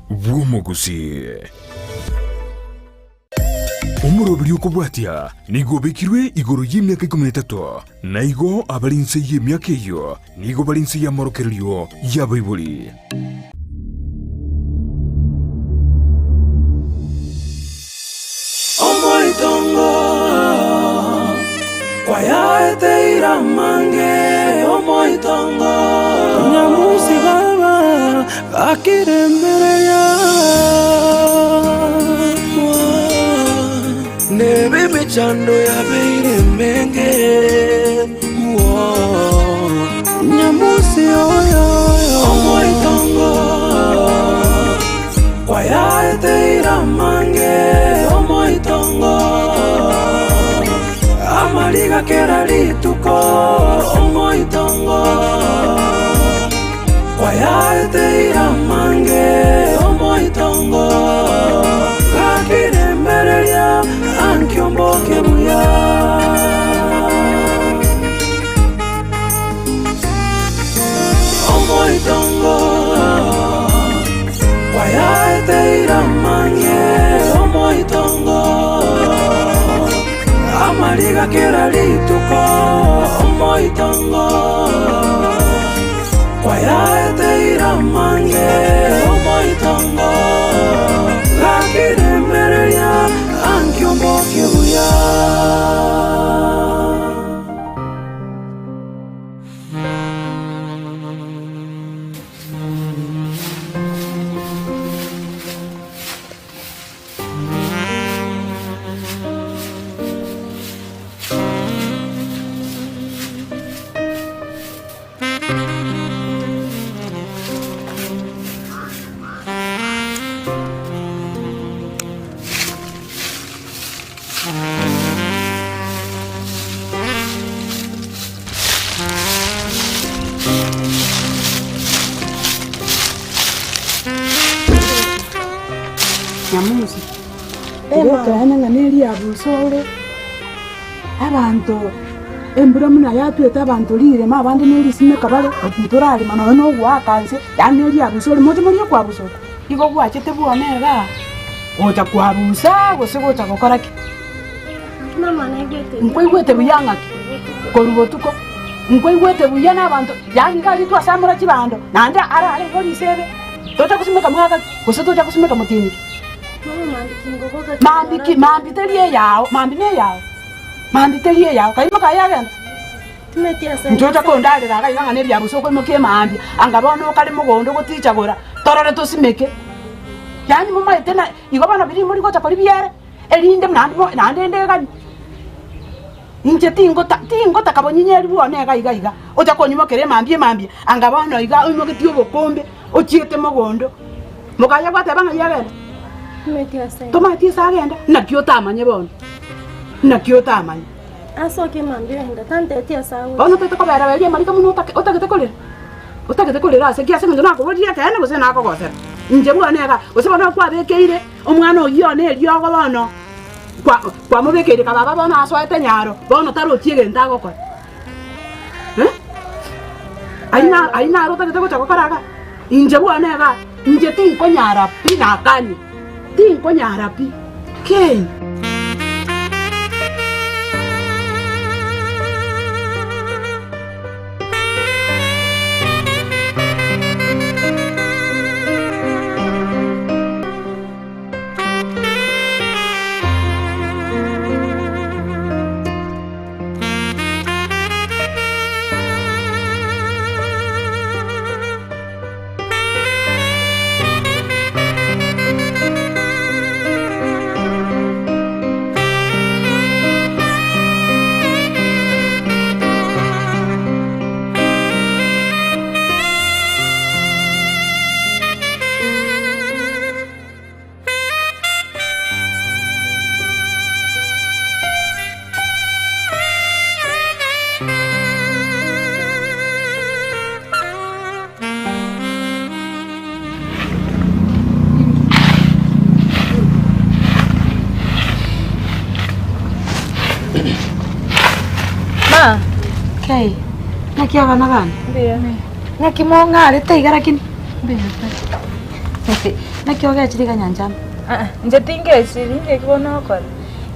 bw'Omogusii. Omoroberi okobwatia nigo obekirwe igoro y'emiaka ikomi na etato, na igo abare inse y'emiaka eyio nigo bare inse y'amorokererio y'abaibori. Omoitongo kwayaeteire amange, omoitongo. Nyamusi baba gakiremereria. Nebe emechando yabeire emenge. Nyamusi oyo omoitongo kwayaeteire amange omoitongo amariga kera rituko omoitongo kwayaeteire amange omoitongo gakiremereria ankiomboke buya. Omoitongo kwayaeteire amange omoitongo amariga kera rituko omoitongo kwayaeteire amange omoitongo gakiremereria ankiombokie buya. Nyamusi, tiga toyane ng'a neriabuso ore, abanto embura buna yatwete abanto rirema abande ne risimeka bare, ntorarema nonye na ogoaka nse, yaani neriabuso ore moche morie okwabusa oko, igo gwachete bwone igaa. Gocha kwabusa gose gocha gokora ki? Nkwaigwete buya ng'aki? Korwa botuko nkwaigwete buya na abanto, yaani iga aria twasamora chibando, naende arare igo risebe, tocha gosimeka mwaka ki? Gose tocha gosimeka motienyi ki? Mambi ki? Mambi teri eyao, mambi neyao, mambi teri eyao, kaimoka aye agenda. Inche ocha kondarera iga iga ng'a nebiabuso okoimokia emaambia, anga bono okare mogondo gotichagora, torore tosimeke. Yaani momaete na igo bono biria mori gocha koria biere, erinde naende mo naende ndeganie. Inche tingota tingotaka bonyinyeri bwane iga iga iga, ocha konyimokera emambia emambia, anga bono iga oimogetie obokombe, ochiete mogondo. Mokaya gwateba ng'ai agenda? Tomaeti ase agenda? Naki otamanye bono? Naki otamanye? Asoke mambia oenda, tanteti ase agochia. Bono otagete kobera beria amariko buna otake otagete korera? Otagete korera ase ki? Ase eng'encho nakoborire ekeene gose nakogosera? Inche bwane iga, gose bono kwabekeire omwana oyio one eriogo bono, kwa kwamobekeire kababa bono asoete nyaro, bono tarochi egento agokora eh? Ayio na ayio naro otagete gocha gokora iga? Inche bwane iga, inche tinkonyara pi nakanie, tinkonyara pi, kei. Ma, Kei, naki abana bane? mbuya. Naki mong'arete iga lakini? Mbuya. Naki ogechire iga nyanchama? Aa, inche tingechiri, inki eki bono ogokora?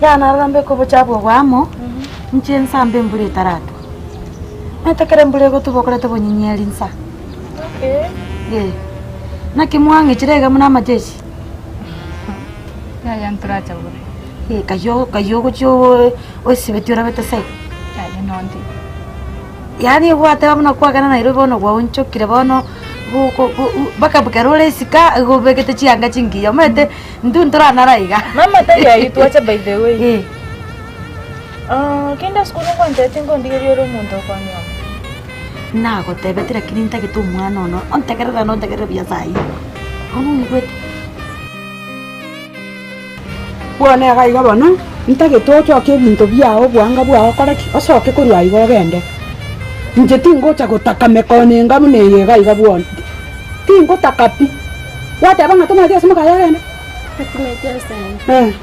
Yaya narora mbeke obochafu obo amo, inche nsambe embura etaratwa. Omanyete ekero embura egotwa bokoreta obonyinyeri nsa. Okay. Eh. Naki mwang'echire iga buna amajeshi? Yaya ntoracha bore. Eh, kayio kayio ogochia oo osibeti orabete se. Yaya nonde. Yaani gwateba buna kwagenda Nairobi bono gwaonchokire bono mpaka ekero ore isiko igo obegete chianga chingiya omanyete intwe ntoranara iga. Mama tari ayio twacha by the way. Eh. Kende ase korwa ngwanchete nkondigeria ore omonto okonyora. Nagotebeti lakini ntagete omwana one ontegerere naende ontegerere buya saii, bono onyigwete? Bono iga iga bono, ntagete ochoke ebinto biao obwanga bwao okore ki? Osoke korwa aiga ogende. Inche tingocha gotaka mekono enga buna eye iga iga bwono, tingotaka pi. Gwateba ng'a tomanyeti ase mokaye agende? Atimeti ase ende. Eh.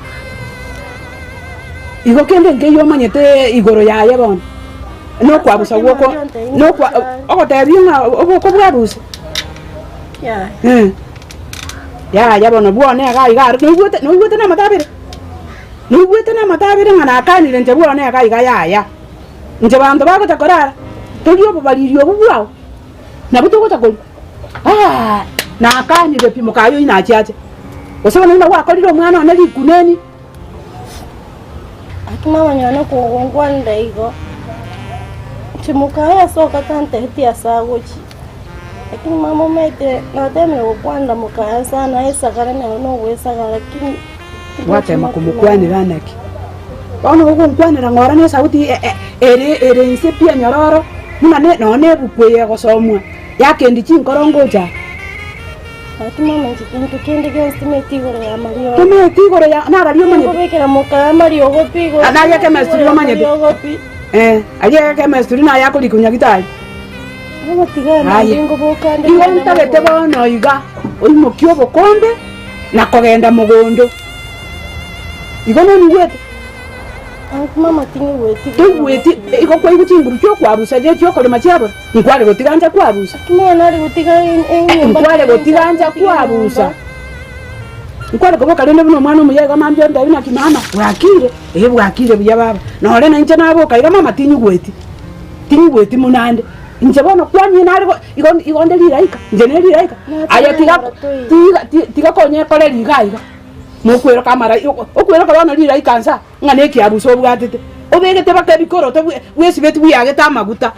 Igo kende nkeiyo omanyete igoro yaye bono, nokwabusa gwoko nokwa ogotebia ng'a oboko bwabusa? Yaya. Eh. Yaya bono bwone iga iga aro noigwete noigwete na amato abere? Noigwete na amato abere ng'a nakanire inche bwone iga iga yaya. Inche banto bagocha korara, torie obobariri obwo bwao, nabwo togocha koria aah nakanire pi mokaye oyio nachiache. Gose bono buna gwakorire omwana one rikuneni. Gaki mama nyone kogongwanera igo, inche mokaye ase ogatanteti ase agochia, lakini mama omanyete natemire gokwanera mokaye sana aesagare nere nogoesagara lakini Gwatema komokwanera naki? Bono ogonkwanera ng'ora na esauti ere ere inse pi enyororo, buna ne nonya na ebuku eye egosomwa, yakendi chinkoro ngocha aa. Gaki mama inche gento kende gionsi timeti igoro ya mariogo. Tometi igoro ya nararia omanyete. Nkobekera mokaye amariogo pi igoro. Ah, naye chemistry omanyete. Amariogo pi. Eh, aria chemistry naye akorikwa nyagitari. Ogotiga Aye. naende nkoboka nde Igo kogenda ntagete mogondo. bono iga, oimokie obokombe na kogenda mogondo. Igo nonyigwete? Gaki mama ting'igweti buya. Toigweti, igo kwaigwa chinguru chi'okwabusa ne chi'okorema chiabora? Nkware gotiga ncha kwabusa. Gaki mama nare gotiga enyomba. Nkware gotiga ncha kwabusa. Nkware koboka rende buna omwana omuya iga mambia ontebi naki mama, bwakire? Ee bwakire buya baba. Nore nainche naboka iga mama tinyigweti, tinyigweti buna ande. Inche bono kwanyie nare go igo igo nde rilaika, inche ne rilaika. Aye tiga tiga tiga konyekoreria iga iga, mokweroka amara okweroka bono rilaika nsa. Ng'a nekiabuso obwatete, obegete baka ebikoroto bwesibeti bweagete amaguta.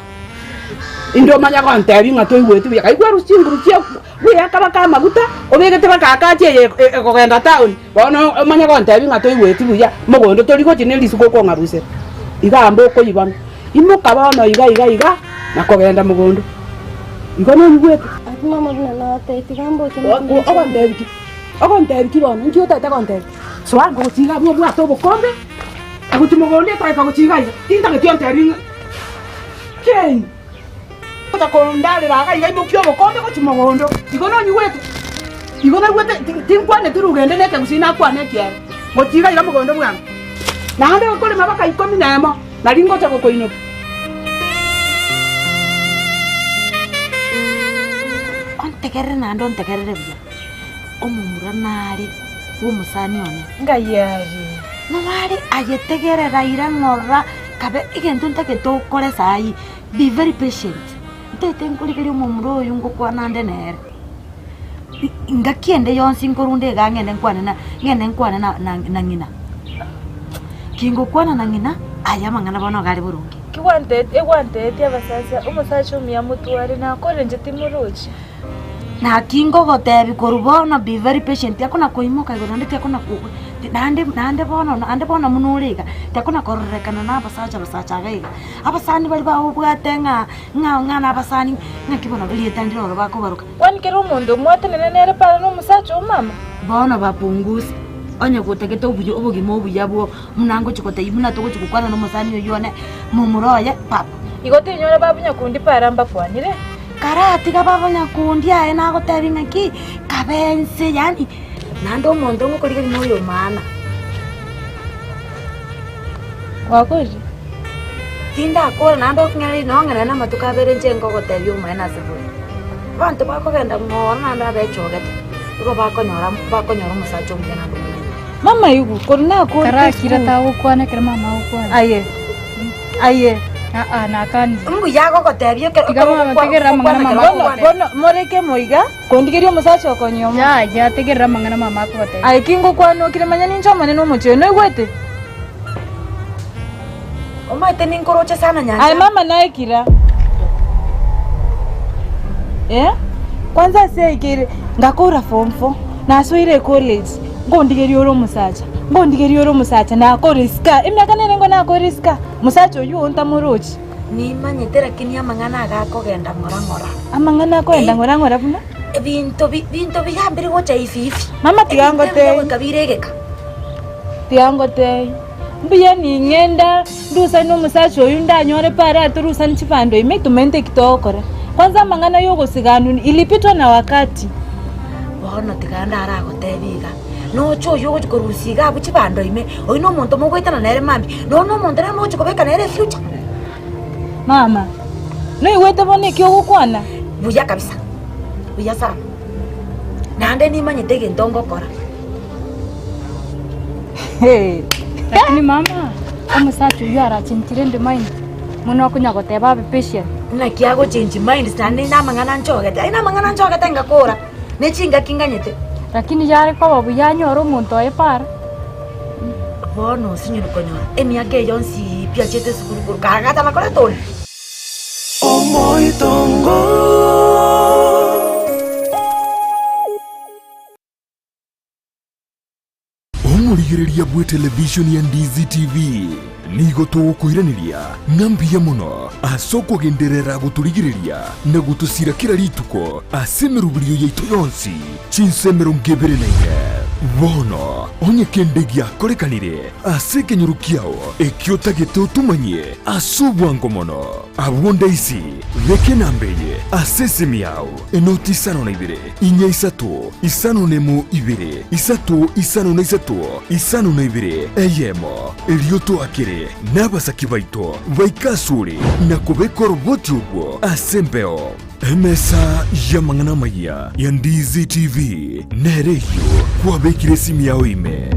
Inde omanye gontebia ng'a toigweti buya, kai kwarusia chinguru chia bweaka baka amaguta, obegete baka akachi eye ekogenda town, bono omanye gontebia ng'a toigweti buya, mogondo tori gochia ne risuko okong'abusera. Iga amba okoibana. Imoka bono iga iga iga, na kogenda mogondo. Igo noigwete? Gaki mama buna natebia tiga mboche Ogontebia ki? Ogontebia ki bono? Inki otagete gontebia? Soa ngochia iga abwo obwate obokombe, agochia mogondo etageka gochia iga iga, tintageti ontebi ng'a kei. Gocha kondarera iga iga imokia obokombe gochia mogondo, igo nonyigwete? Igo naigwete tinkwaneti rugende na ekegusii nakwana ekiagera, gochia iga iga mogondo bwango. Naende okorema baka ikomi na emo, nari ngocha gokoinokia. Ontegerere naende ontegerere buya. Omomura nare bw'omosani one. Ngai aye. Noare aye tegerera ira ng'ora kabe egento ntagete okore saii be very patient ntaete nkorigeria omomura oyo ngokwana nde nere ngaki ende yonsi nkorunda iga ng'ende nkwane na ng'ende nkwane na na ng'ina kingokwana na ng'ina aye amang'ana bono iga are boronge. Ki gwanteti egwantetie abasacha omosacha omuya motware nakore inche timorochi. Naki ngogotebi korwa bono be very patient, tiakona koimoka igoro naende tiakona ko naende naende bono naende bono buna ore iga, tiakona kororekana na abasacha basacha iga iga. Abasani baria bagobwate ng'a ng'a ng'a na abasani, ng'aki bono erieta ndire oro bakobaroka. Kwani kera omonto omwatanene nere para nomosacha oo mama? Bono bapungusa, onye gotagete obuya obogima obuya bwo buna ngochi gotebia buna togochi gokwana na omosani oyio one, momura oye papa. Igo tinyora babunyakundi para mbakwanire? Karatiga babanyakundi aye nagotebia ng'aki, kabe ense yaani naende omonto ngokorigereria noyo maana. Gwakorire? Tindakora naende okong'ereria nong'erere namatuko abere inche nkogotebia omoene ase bore. Abanto bakogenda ng'ora naende abechogete. Igo bakonyora bakonyora omosacha omuya naende omonene. Mama igu, korwa nakorete Karakira esukuru. tagokwana ekero mama agokwana. Aye, aye. Aa, nakanire. Mbuya agogotebia ekero Tiga mama, tegerera amang'ana mama Bono, agokwana. bono, moreke moiga, kondigeria omosacha okonyoma. Yaya, tegerera amang'ana mama akogotebia. Aye kingokwana okire manya ninche omonene omochie oyo, noigwete? Omanyete ninkoroche sana nyancha. Aye mama naye kira. Eh? Kwanza ase aikeire ngakora form four, nasoire ecollege, nkondigeria ore omosacha, nkondigeria ore omosacha nakora isika, emiaka nere ngo nakora isika, mosacha oywo oo ntamorochi. Nimanyete lakini amang'ana aga akogenda ng'ora ng'ora. Amang'ana akogenda ng'ora ng'ora buna? Ebinto bi binto biga mbiri gocha ifi ifi. Mama tiga Ebinto ebiya ngotebie. goika bire egeka. Tiga ngotebie. Mbuya ning'enda ndusane omosacha oyio ndanyore pare atorusanie chibando ime tomente eki togokora. Kwanza amang'ana yogosiganwa ilipitwa na wakati. Bono tiga ndaragotebie iga, noche oyio ogochi korusia iga abwo chibando ime, oyio na omonto mogoetana nere mambia, nonya na omonto nere mogochi kobeka nere efuture. Mama, noigwete bono eki ogokwana? Buya kabisa, buya sana. Naende nimanyete egento ngokora. Lakini mama, omosacha oyio arachenchire ende mind, mono okonya goteba abe patient. Naki agochenchi mind naende namang'ana nchogete, aye namang'ana nchogete ngakora, ne chingaki nganyete. Lakini yare koba buya anyore omonto oye para. Bono osinyire konyora emiaka eye yonsi pi achete esukuru korwa kare gatana koreta onde. Omoitongo. Omorigereria bw'etelevishoni ya Ndizi TV nigo togokoiraneria ng'a mbuya mono ase okogenderera gotorigereria na gotosira kera rituko ase emeroberio yaito yonsi chinsa 24. Bono onye kende giakorekanire ase ekenyoro kiao ekio otagete otomanyie ase obwango mono, abwo ndaisi beka enamba eye ase esimi yao, enoti isano na ibere, Inya isato, isano nemo ibere, isato isano na isato, isano na ibere, eyemo. Erio toakere nabasaki baito baike asore na kobeka oroboti orwo ase embeo. Emesa y'amang'ana amayia ya Ndizi TV nere eyio kwabekire esimi yao ime.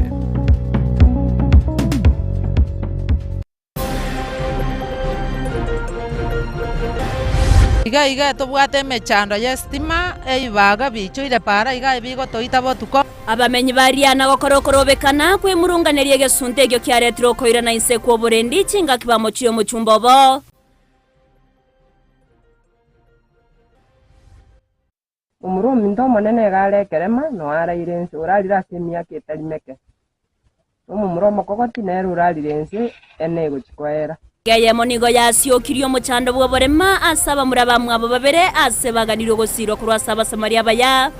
Iga iga tobwate emechando y'esitima, ebibaga biichoire para iga ebigotoita botuko. Abamenyi ba Riana gokora okorobekana kw'emurunganeria egesunte ekio kiaretire okoirana inse kw'oborendi chingaki bamochie omochumba obo. Omorwa ominto omonene iga are ekerema, na oaraire ense, orarire ase emiaka etari meke. Na omomura omokogoti nere orarire ense ene egochia koera. Eyemo nigo yasiokirie omochando bw'oborema ase abamura bamwabo babere ase baganirwe gosiirwa korwa ase Abasamaria abaya.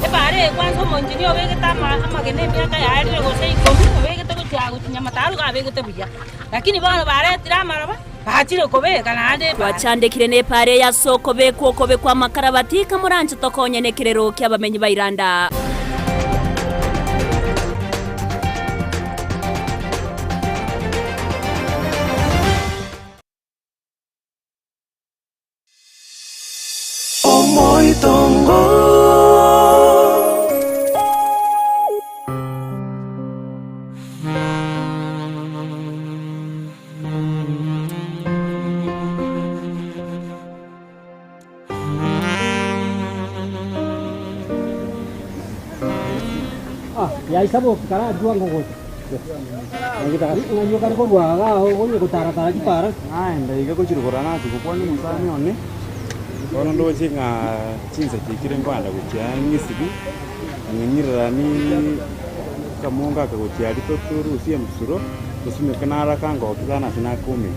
Ebaare eye kwansa omonchinia obegete amagena emiaka yaerire gose ikomi, obegete gochia gochia nyamataru iga abegete buya. Lakini bono baretire amaroba, bachire kobeka naende ebaare. Twachandekire nepaara eye ase okobekwa okobe kw'amakarabati, kamoranche tokonye nekerero ki'abamenyi ba Iranda. Omoitongo. Naenda iga gochia korora nachia gokwania omosani one, bono ndoche ng'a chinsa chiaikire nkoenda gochia ng'isibi, ng'iranie akamongo aka gochia aria torusie embusuro, tosimeke naro akangokia sana ase nakoumia.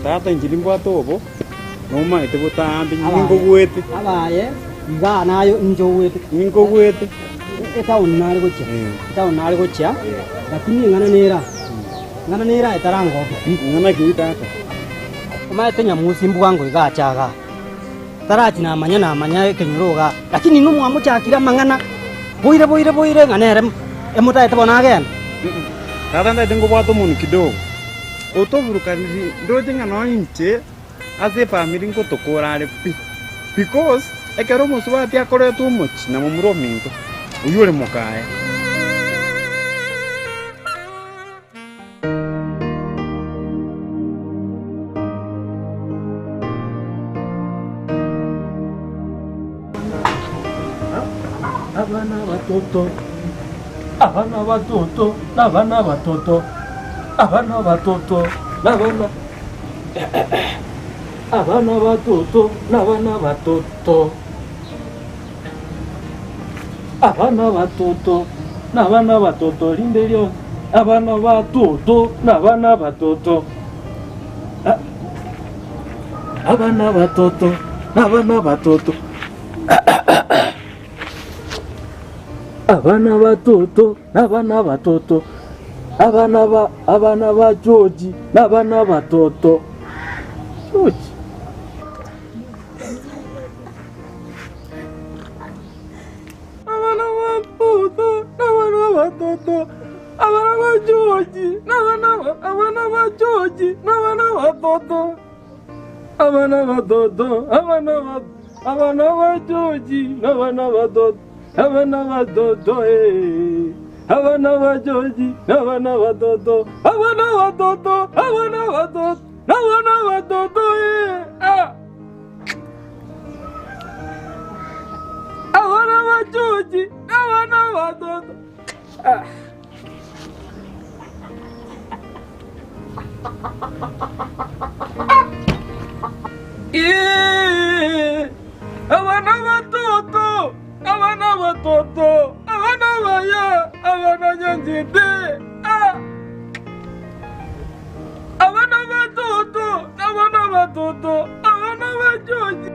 Tata inche nimbwate obo, nomaete botambe ninkogwete. Ninkogwete. Etaoni nare gochia, etaoni nare gochia, lakini eng'ana nere aa, eng'ana nere aa etarangoke pi. Eng'ana ki tata? Omanyete nyamusi mbwango iga ache igaa, tarachi namanya namanya ekenyoro igaa, lakini inwe mwamochakire amang'ana boire boire boire ng'a nere emotaete bono agende. Tata ntaete nkobwate omonwe kidogo, otoburukaniri ndoche ng'a nonye inche. Ase efamiri ngotokora are pi because ekero omosubati akoretwe omochie na momura ominto, oyio ore mokaye. Abana abatoto, abana abatoto, nabana abatoto, abana abatoto, nabana abana abatoto, nabana abatoto, abana abatoto, nabana abatoto rinde rionsi, abana abatoto, nabana abatoto. Abana abatoto, nabana abatoto, abana abatoto, nabana abatoto, abana ba abana ba George, nabana abatoto. George. Abana batoto, nabana abatoto, abana ba George, nabana abana ba George, nabana abatoto, abana abatoto, abana ba abana ba George, nabana abatoto, abana abatoto eh, abana ba George, nabana abatoto, abana abatoto, abana abatoto, nabana abatoto eh, ah. Abana ba George nabana abatoto. Ah. Ee, abana batoto, abana batoto, abana baya, abana nyanchete. Ah. Abana batoto, abana batoto, abana ba George.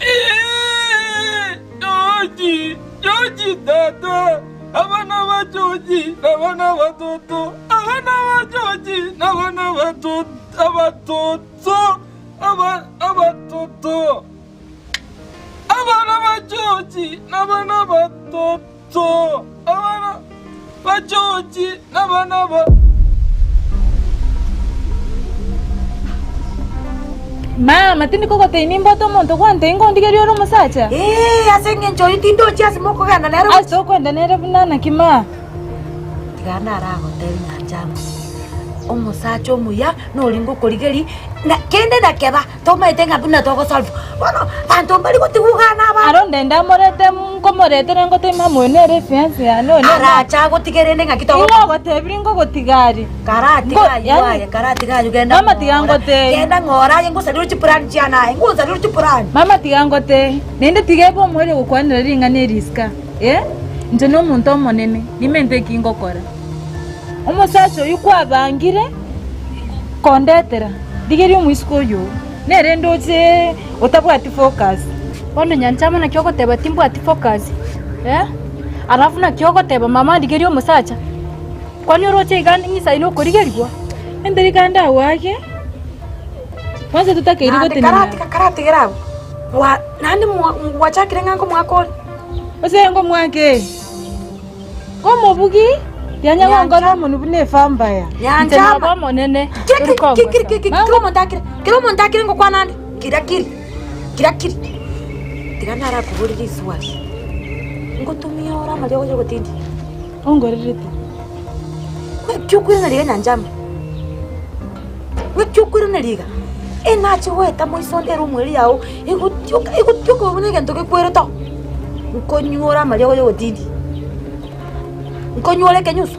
Ee, George, George tata, abana ba George, abana batoto, abana ba George, abana batoto, abatoto, aba, abatoto. Abana ba George, nabana batoto, abana ba George, nabana ba. Mama, tindi kogotebia nimbwate omonto gwantebia ngondigerie ore omosacha? Ee, ase engencho oyio tindochi ase mokogenda nere Ase okoenda nere buna naki ma? Tiga naragotebie nyanchama, omosacha omuya noria ngokorigeria, na kende nakeba Tomaete ng'a buna togosolve. Bono abanto mbari gotigugana abanto. Aro ndende amorete nkomoretera ngotebi mama oyo nere efiance yane oyo nere. Arache agotige rende ng'aki togo. Ing'o ogotebirie ngogotiga aria? Karatiga Ngo- aywo yaani- aye, karatiga aywo genda Mama tiga ng'ora. ngotebie. Genda ng'ora aye ngosarire chipurani chiane aye, ngosarire chipurani. Mama tiga ngotebie, naende tiga ebe omoerio gokwanera ring'ana eri isiko, eh? Inche nomonto omonene, nimente eki ngokora. Omosacha oyio kwabangire kondetera, rigeria omoiseke oyio, nere ndoche otabwati focus. Bono nyanchama naki ogoteba timbwati focus eh? Alafu naki ogoteba mama ndigerie omosacha? Kwani oroche iga ng'isa aye nokorigerigwa? Entari kande agwo ake, kwanza totakeiri Naende gotenena. karatika karatigera abwo, mwa naende mwa gwachakire ng'a nkomwaka ore. Ase ngomwake. Omobugi tianya gonkora omonwe buna efambaya. Inche naba omonene, tori kongosa. Kera omonto akire, kera omonto akire ngokwana ande, kira kiri, kira kiri. Tiga narakoborie riswali, ngotumia ore amariogo ya ogotindi? Ongorerete. Ng'aki okoiraneria iga nyanchama? Ng'aki okoiraneria iga? Enache goeta moiso onde ere omweri yao, egotioka egotioka buna egento gekwerete oo. Nkonyuora amariogo ya ogotindi, nkonyuora ekenyuso,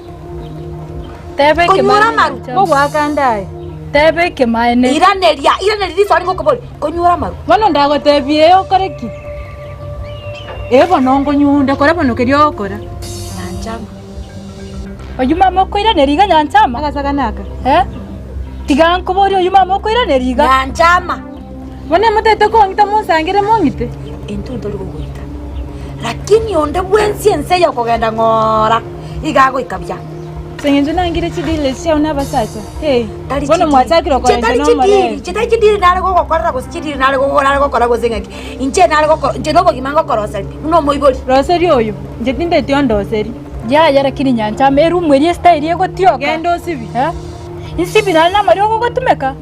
Teba nkonyuora ekemaene amaru. nyanchama. Ogoaka nde aye. Teba ekemaene. Iraneria, iraneria riswali ngokoboria, nkonyuora amaru. Bono ndagotebia ee okore ki? Ee bono nkonyuonde, kora bono keria ogokora. Nyanchama. Oyio mama okoiraneria iga nyanchama. Agasakana aka. Eh? Tiga nkoborie oyio mama okoiraneria iga. Nyanchama. Bono emotete kong'ita monsangere mong'ite. Intwe ntori gogoita, lakini onde bwensi ense eye okogenda ng'ora, iga agoika buya. Ase eng'encho nangire chidili chiao na abasacha, hey, Tari bono chidili. mwachakire Inche okorencha tari na chidili, omorembe. inche tari chidili nare gogokorera gose chidili nare gogo nare gokora gose ng'aki. Inche nare gokora, inche nobogima ngokoroseria buna omoibori. Roseria oyo, inche tindeti ondoseri. Yaya lakini nyanchama erumu eria esitayiri egotioka. Genda osibi. Eh? Insibi naende namariogo ogotumeka?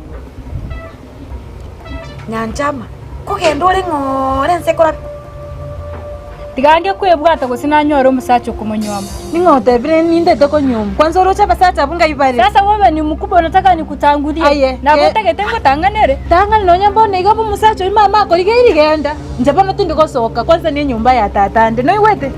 Nyanchama, kogenda ore ng'oora ense ekorabe. Tiga ange kwebwata gose nanyore omosacha okomonyuoma. Ning'o otebire nindete konyuomwa? Kwanza oroche abasacha abwo ngai bare? Sasa wewe ni mkubwa unataka nikutangulie? Aye, Nabo ke- otagete ngotang'anere? Tang'ana nonya mbono iga omosacha oyio mama akorigeiri genda. Inche bono tindi gosoka kwanza ne enyomba ya tata ande. Noigwete?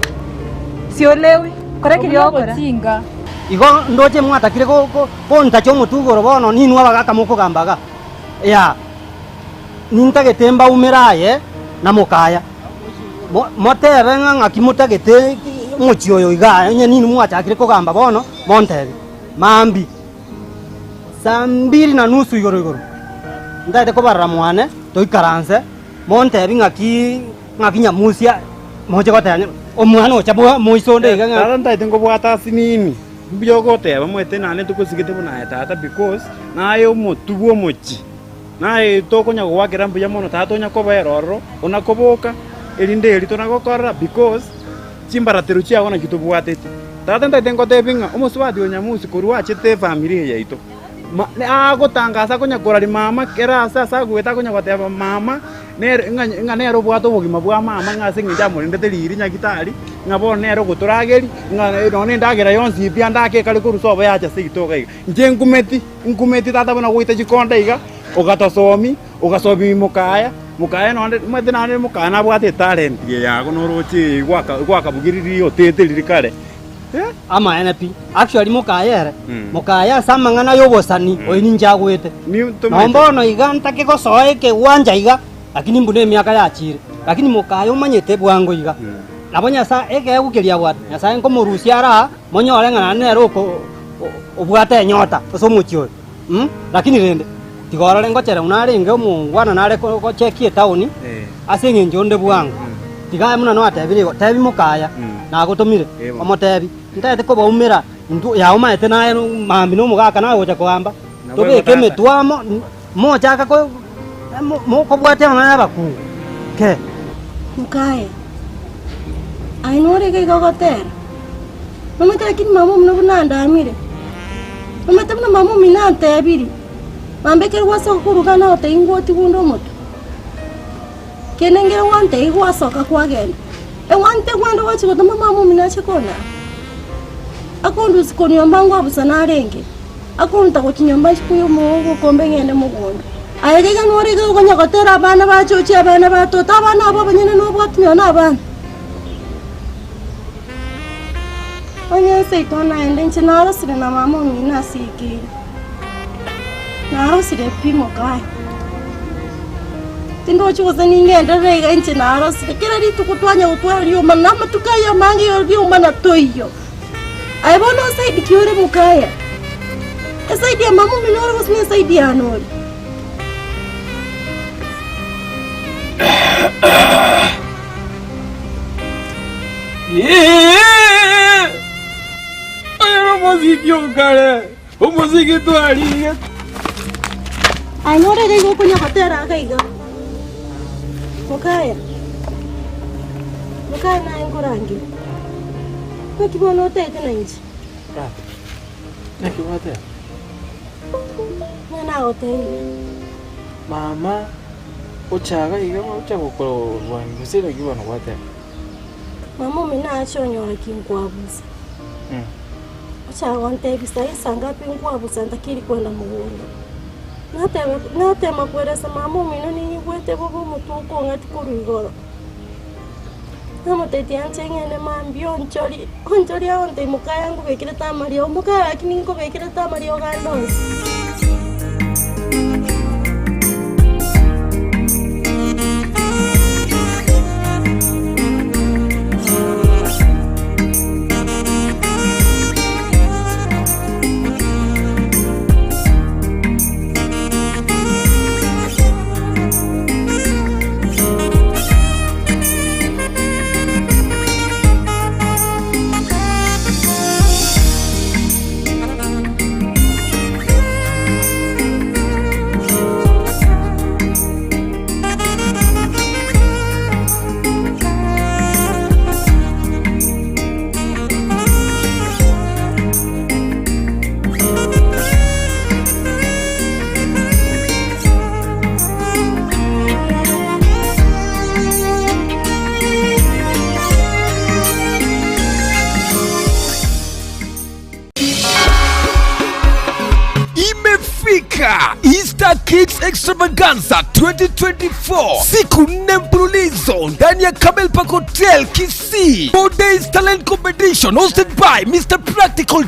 Siolewi. Kora keria ogokora. Obotinga. Igo ndoche mwatakire go- go- gontacha omotwe igoro bono ninwe abagaka mokogamba iga. Yaa, nintagete mbaumere aye na mokaya. Motebe ng'a ng'aki motagete omochie oyo igaa, onye ninwe mwachakire kogamba bono, montebie. Mambia, saa mbiri na nusu igoro igoro, ntagete kobarora mwane, toikaranse, montebie ng'aki ng'aki nyamusia moche goteba ng'a omwana ocha moiso onde iga ng'a. Tata ntagete nkobwate ase nini, mbuya ogoteba omanyete naende ntogosigete buna aye tata because naye omotwe bwa omochie. Naye tokonya gogoakera mbuya mono tata onya kobera ororo, ona koboka, erinde eri tonagokorera because chimbaratero chiago nakio tobwateti. Tata ntagete ngotebi ng'a omosubati o Nyamusi korwa achete efamiri eye yaito, ma agotangasa akonya koraria mama kera ase ase agoeta akonya goteba mama nere ng'a ng'a nere obwate obogima bwa mama ng'a ase eng'encho amorendete riiri nyagitari, ng'a bono nere ogotorageria, ng'a nonye na endagera yonsi pi ande ake ekare korwa sobo yacha seito iga iga. Inche nkumeti. Nkumeti tata buna goita chikonda iga, ogatosomi, ogasomi mokaya, mokaya nonde omanyete naende mokaya nabwate etalent eye yago noroche eye gwaka gwakabugiririe otete riria kare eh. Amaene pi, actually mokaya ere, mokaya ase amang'ana y'obosani oyo ninche agwete. Nonye bono iga ntake gosoa ekegwancha iga, lakini mbuna emiaka yachire, lakini mokaya omanyete bwango iga. Nabo Nyasae ekeegwa keria abwate, Nyasae nkomorusia are aa, monyore ng'a naende nere oko obwate enyota ase omochie oyo mh, lakini rende tiga orore ngochera buna arenge omongwana nare gochekia etaoni ase eng'encho onde bwango, tiga aye buna nwatebire igo, tebi mokaya nagotomire omotebi, ntagete kobaumera intwe yaye omanyete naye mambia na omogaka nagocha kogamba, tobeke emetwe amo mochaka ko mokobwatia amang'ana ya abakungu kee. Mokaya, aye norenge iga ogotera? Nomanyete lakini mama omino buna andamire, nomanyete buna mama omino antebirie, mambia ekero gwasoka korwa igaa nagotebia ngwotigwe onde omotwe. Kende nkere gwantebia gwasoka kwagenda, egwante kwenda gwachia gotoma mama omino ache konaa, akondusia korwa nyomba nkwabusa narenge, akonta gochia nyomba nchie koiywa omogokombe ng'ende mogondo. Aye iga nore iga okonya gotera abana bachochi abana batoto, abana abwo abanyene nobwati nonya na abana. Onye nseito naende inche narosire na mama omino ase ekeene, narosire pi mokaye. Tindochi gose ningenderere iga inche narosire, kera rituko twanya gotwara riomana na amatuko ayio amange igo riomana toiyo. Aye bono osaidi ki ore mokaya? Esaidi ya mama omino ore gose nesaidi yane ore? Oyo nomosiki okare, omosiki twarigete. Aye nore iga igo okonya gotera iga iga. Mokaya, mokaya naye nkorangeria. Naki bono otaete na inche? Tata, naki gwateba? Ng'a nagotebirie. Mama ochaga iga ocha gokorwani gose naki bono gwateba? Mama omino ache onyore ki nkwabusa. Ochaka gontebia saii saa ngapi nkwabusa ntakeri kwenda mogondo. Nateba natema koeresa mama omino ninyigwete bobe omotwe okong'ati korwa igoro. Namotebitie anche ng'ende mambia onchorie, onchorie agontebia mokaya nkobekerete amariogo, mokaya lakini nkobekerete amariogo ande onsi. Goika Easter Kids Extravaganza 2024 siku nne mfululizo ndani ya Camel Park Hotel Kisii. 4 days talent competition hosted by Mr. Practical.